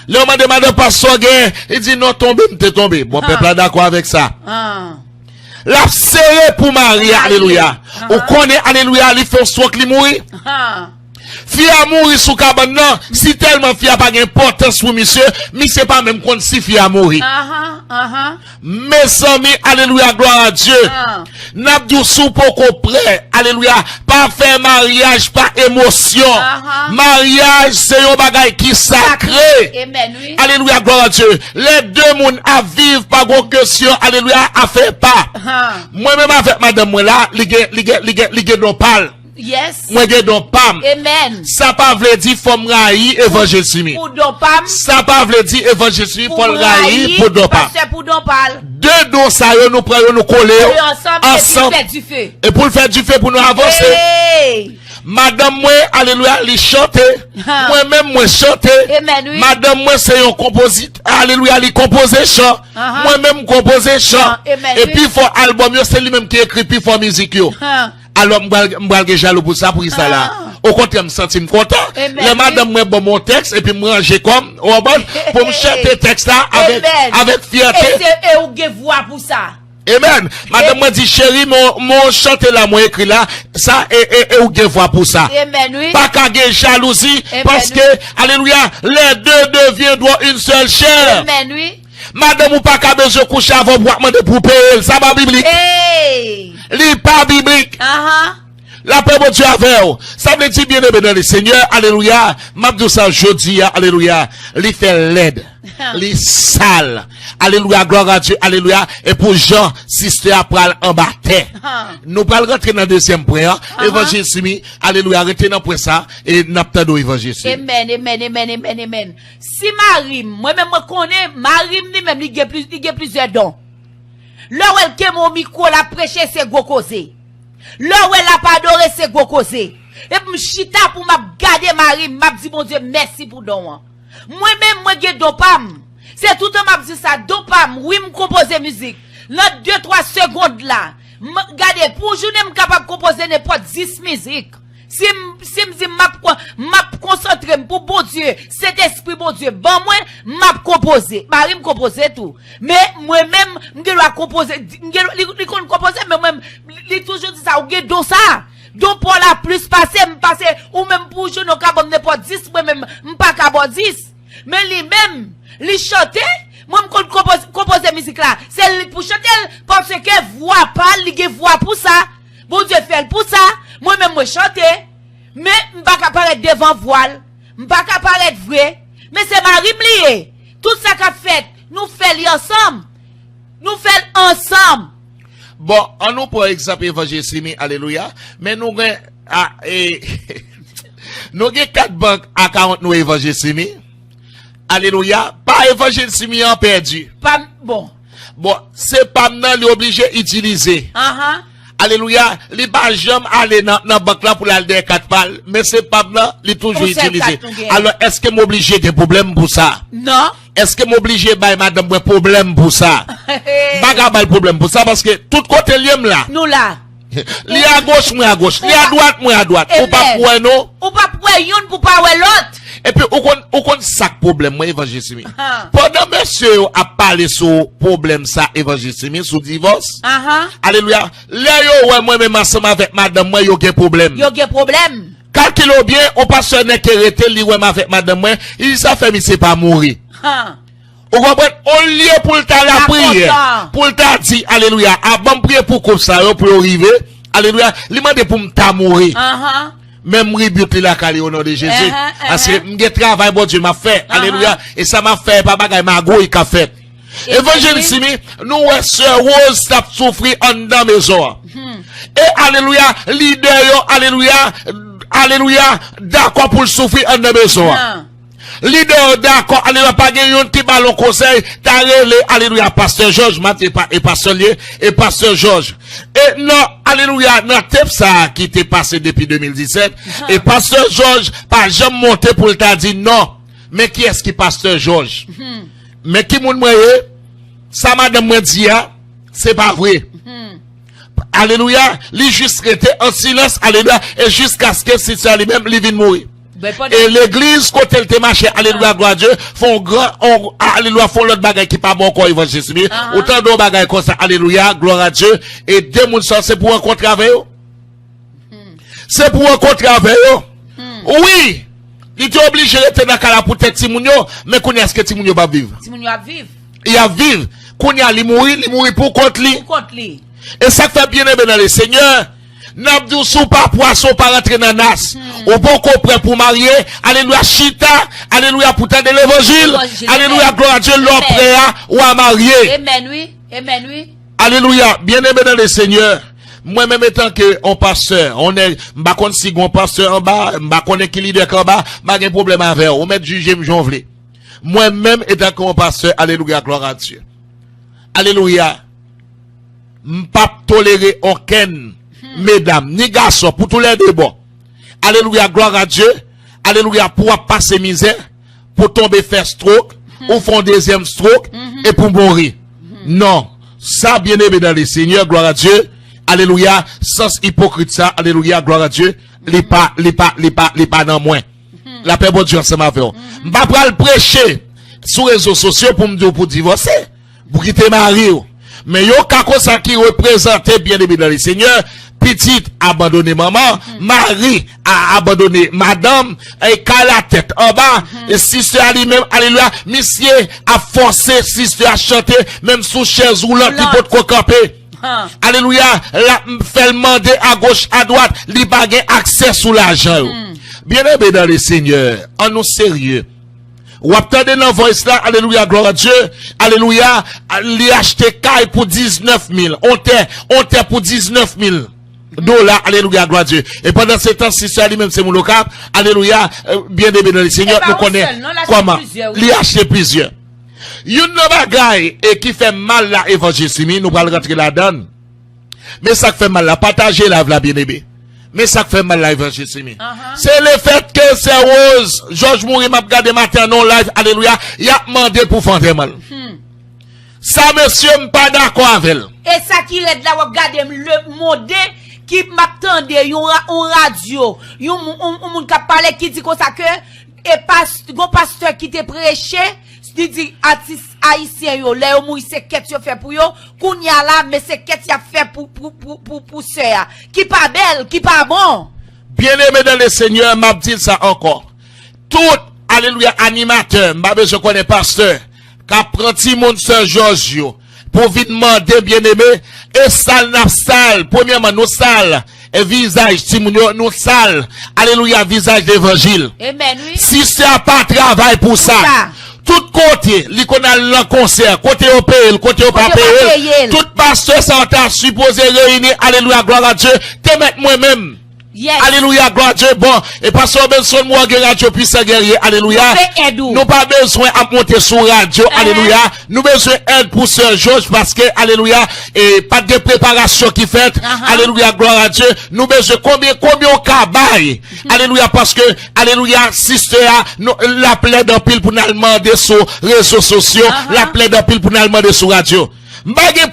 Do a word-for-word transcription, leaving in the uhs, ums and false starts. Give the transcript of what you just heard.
Lè yo mande madan pastè gen, li di non, tonbe m te tonbe. Bon, pèp la dakò avèk sa. Ah. L ap sere pou mari, alelouya. Ou konnen, alelouya, li fè yon swòk, li mouri. Ah. Fi a mouri sou kabann nan, si tèlman fi a pa gen enpòtans pou misye, misye pa menm konn si fi a mouri. Ahan, ahan. Mezanmi, alelouya, glwa a Dye. Ah. N ap di w si w poko prè, alelouya, pa fè maryaj pa emosyon. Aha. Maryaj se yon bagay ki sakre. Sakre. Amen, wi. Alelouya, glwa a Dye. Lè de moun ap viv pa gon kesyon, alelouya, afè pa. Ah. Mwen menm avèk madanm mwen la, li gen, li gen, li gen, li gen don pa l. Yes. Mwen gen don pa m. Amen. Sa pa vle di fò m rayi Evanjil Simi. Pou don pa m. Sa pa vle di Evanjil Simi fò l rayi pou don pa m. Pastè pou don pa l. De don sa yo, nou pran yo, nou kole yo Yo ansanm, epi fè dife. E pou l fè dife pou nou avanse. Hey! Madanm mwen, alelouya, li chante. Ha. Mwen menm, mwen chante. Amen, wi. Madanm mwen se yon konpozit, alelouya, li konpoze chan. Aha. Mwen menm, m konpoze chan. Ah, amen, E wi. Pi fò albòm yo, se li menm ki ekri pi fò mizik yo. Ha. Alò, m pral, m pral gen jalou pou sa, pou sa la. Ah. Okontrè, m santi m kontan. Amen, Lè wi. Madanm mwen ban m yon tèks, epi m ranje kò m, ou konprann, pou m chante tèks la avèk, Amen. Avèk fyète. E se e ou gen vwa pou sa. Amen. Madanm mwen di, cheri, mwen, mwen chante la, mwen ekri la, sa, e, e, e ou gen vwa pou sa. Amen, wi. Pa ka gen jalouzi, Amen, paske, alelouya, les deux deviendront une seule chair. Amen, wi. Madanm ou pa ka bezwen kouche avè w pou w ap mande pou w peye l. Sa pa biblik. Hey! Li pa biblik. Aha. Lapè Bondye avè w. Sa vle di, byeneme nan le Senyè, alelouya. M ap di w sa jodi a, alelouya. Li fè lèd. Li sal. Alelouya, glwa a Dye, alelouya. E pou jan sistè a pral anba tè. Ha. Nou pral rantre nan dezyèm pwen an. Aha. Evanjil Simi, alelouya, rete nan pwen sa. E n ap tande w, Evanjil Simi. Amen, amen, amen, amen, amen. Si mari m, mwen menm mwen konnen, mari m li menm li gen, pli, li gen plizyè don. Lè w wè l kenbe yon mikwo, l ap preche, se gwo koze. Lè w wè l ap adore, se gwo koze. Epi m chita pou m ap gade mari m, m ap di Bondye mèsi pou don an. Mwen menm, mwen gen don pa m. Se toutan m ap di sa, don pa m, wi, m konpoze mizik. Nan de, twa segond la, m, gade, pou jounen m kapab konpoze nenpòt dis mizik. Si m, si m di m ap, m ap konsantre m pou Bondye, Sentespri Bondye ban mwen, m ap konpoze. Mari m konpoze tou. Men mwen menm, m gen dwa konpoze, m gen, li, li konn konpoze, men mwen, li, li toujou di sa, ou gen don sa. Don pa w la plis pase m, pase ou menm pou w jwenn yon ka ban m nenpòt dis, mwen menm, m pa ka ba w dis. Men li menm, li chante, mwen m konn konpoze, konpoze mizik la. Se li k pou chante l, paske vwa pa l, li gen vwa pou sa. Bondye fè l pou sa. Mwen menm mwen chante. Men m pa ka parèt devan vwa l. M pa ka parèt vre. Men se mari m li ye. Tout sa k ap fèt, nou fè li ansanm. Nou fè l ansanm. Bon, an nou pran egzanp Evanjil Simi, alelouya. Men nou gen, a, e, nou gen kat bank akawont nou Evanjil Simi. Alelouya. Pa Evanjil Simi an pèdi. Pa m, bon. Bon, se pa m nan, li oblije itilize. Ahan. Alelouya. Li pa janm ale nan, nan bank la pou l al dèyè kat pa l. Men se pa m nan, li toujou Yon sèl itilize. Kat nou gen. Alò, èske m oblije gen pwoblèm pou sa? Non. Èske m oblije bay madanm mwen pwoblèm pou sa? M pa ka ba l pwoblèm pou sa, paske tout kote l ye m la. Nou la. Li agoch, mwen agoch. Li adwat, mwen adwat. Ou pa Amen. Kwè non? Ou pa p wè youn pou pa wè lòt. Epi ou konn, ou konn sa k pwoblèm mwen, Evanjil Simi. Ha. Pandan mesye yo ap pale sou pwoblèm sa, Evanjil Simi, sou divòs. Ahan. Alelouya. Lè yo wè mwen menm ansanm avèk madanm mwen, yo gen pwoblèm. Yo gen pwoblèm. Kalkile w byen, yon pastè nèk ke rete, li wè m avèk madanm mwen, li di zafè misye pa mouri. Ha. Ou konprann? Olye pou l ta lapriyè, kontan. Pou l ta di, alelouya, a ban m priye pou koup sa yo, pou yo rive, alelouya, li mande pou m ta mouri. Ahan. Men m rebuk li lakay li o non de Jezi. Ahan, ahan. Paske m gen travay Bondye m ap fè. Ahan. Alelouya. E sa m ap fè, e pa bagay magouy k ap fèt. Evanjil Simi, nou wè sè Rose t ap soufri anndan mezon an. E alelouya, lidè yo, alelouya, alelouya, dakò pou l soufri anndan mezon an. Nan. Lidè yo dakò, alelouya, pa gen youn ki ba l yon konsèy, ta rele, alelouya, pastè Jòj, m ap di e pa, e pastè l ye, e pastè Jòj. E nan, alelouya, nan tep sa a ki te pase depi de mil disèt, e pastè Jòj pa janm monte pou l ta di non. Men kiyès ki pastè Jòj? Men ki moun mwen ye? Sa madanm mwen di a, se pa vre. Alelouya, li jis rete an silans, alelouya, e jiskaske sista li menm, li vin mouri. E legliz kote l te mache, alelouya, glwa a Dye, fè yon gran, on, alelouya, fè yon lòt bagay ki pa bon ankò, evanjelis Simi. Ou tande yon bagay konsa, alelouya, glwa a Dye. E de moun sa, se pou rankontre avè yo. Se pou rankontre avè yo. Wi, li te oblije rete nan kay la pou tèt timoun yo, men kounye a, èske timoun yo p ap viv? Timoun yo ap viv. Y ap viv. Kounye a, li mouri, li mouri pou kont li. Pou kont li. E sa k fè, byeneme nan Lesenyè, n ap di w, si w pa pwason, w pa rantre nan nas. Ou poko prè pou w marye, alelouya, chita, alelouya, pou tande levanjil, alelouya, glwa a Dye, lè w prè a, w a marye. Amen, wi. Amen, wi. Alelouya, byeneme nan Lesenyè. Mwen menm, etanke yon pastè, yon nèg, m pa konn si gon pastè anba, m pa konnen ki lidè k anba, m pa gen pwoblèm avè w. Ou mèt jije m jan w vle. Mwen menm, etanke yon pastè, alelouya, glwa a Dye. Alelouya. M p ap tolere okenn medam, ni gason, pou toulède bò. Alelouya, glwa a Dye. Alelouya, pou w ap pase mizè, pou w tonbe fè stroke, ou fè yon dezyèm stroke, e pou w mouri. Non. Sa, byeneme nan Lesenyè, glwa a Dye. Alelouya, sans ipokrit sa, alelouya, glwa a Dye. Li pa, li pa, li pa, li pa nan mwen. Lapè Bondye ansanm avè w. M pa pral preche sou rezo sosyo pou m di w pou w divòse, pou w kite mari w. Men yon ka konsa ki reprezante, byeneme nan Lesenyè, pitit abandone manman, mari a abandone madanm, e kay la tèt anba, e sistè a li menm, alelouya, misye ap fòse sistè a chante, menm sou chèz woulant li potko kanpe. Alelouya, l ap fè l mande agoch, adwat, li pa gen aksè sou lajan yo. Byeneme nan Lesenyè, ann nou serye. W ap tande nan voice la, alelouya, glwa a Dye, alelouya, li achte kay pou diznèf mil, on tè, on tè pou diznèf mil dola, alelouya, glwa a Dye. E pandan se tan, sistè a li menm se moun Okap, alelouya, byeneme nan Lesenyè, nou konnen kòman li achte plizyè. Youn nan bagay e ki fè m mal la, evanjelis Simi, nou pral rantre ladan l. Men sa k fè m mal la, pataje live la, byeneme. Men sa k fè m mal la, evanjelis Simi. Se lefètke sè Rose Jòj mouri, m ap gade maten an nan yon live, alelouya, y ap mande pou fè antèman l. Sa, mesye, m pa dakò avè l. E sa ki rèd la, w ap gade m, le monde, ki m ap tande yon ra-, yon radyo, yon, yon, yon moun k ap pale ki di konsa ke e pas-, gon pastè ki te preche, li di atis ayisyen yo, lè yo mouri, se kèt yo fè pou yo. Kounye a la, men se kèt y ap fè pou, pou, pou, pou, pou sè a. Ki pa bèl, ki pa bon. Byeneme nan Lesenyè, m ap di l sa ankò. Tout, alelouya, animatè, m pa bezwen konnen pastè, k ap pran timoun sè Jòj yo, pou vin mande, byeneme, e sal n ap sal. Premyèman, nou sal, e vizaj timoun yo, nou sal, alelouya, vizaj levanjil. Amen, wi. Sistè a pa travay pou sa. Pou sa. Tout kote, li konn al nan konsè, kote yo peye l, kote yo pa peye l. Tout pastè sa yo ta sipoze reyini, alelouya, glwa a Dye, te mèt mwen menm. Alelouya, glwa a Dye. Bon, e pastè Robinson, mwen gen radyo Pwisan Gèrye, alelouya. Nou pa bezwen ap monte sou radyo, alelouya. Nou bezwen èd pou sè Jòj paske, alelouya, e pa t gen preparasyon ki fèt, alelouya, glwa a Dye. Nou bezwen konbyen, konbyen w ka bay, alelouya, paske, alelouya, sistè a, nou, l ap lèd anpil pou n al mande sou rezo sosyo, l ap lèd anpil pou n al mande sou radyo. M pa gen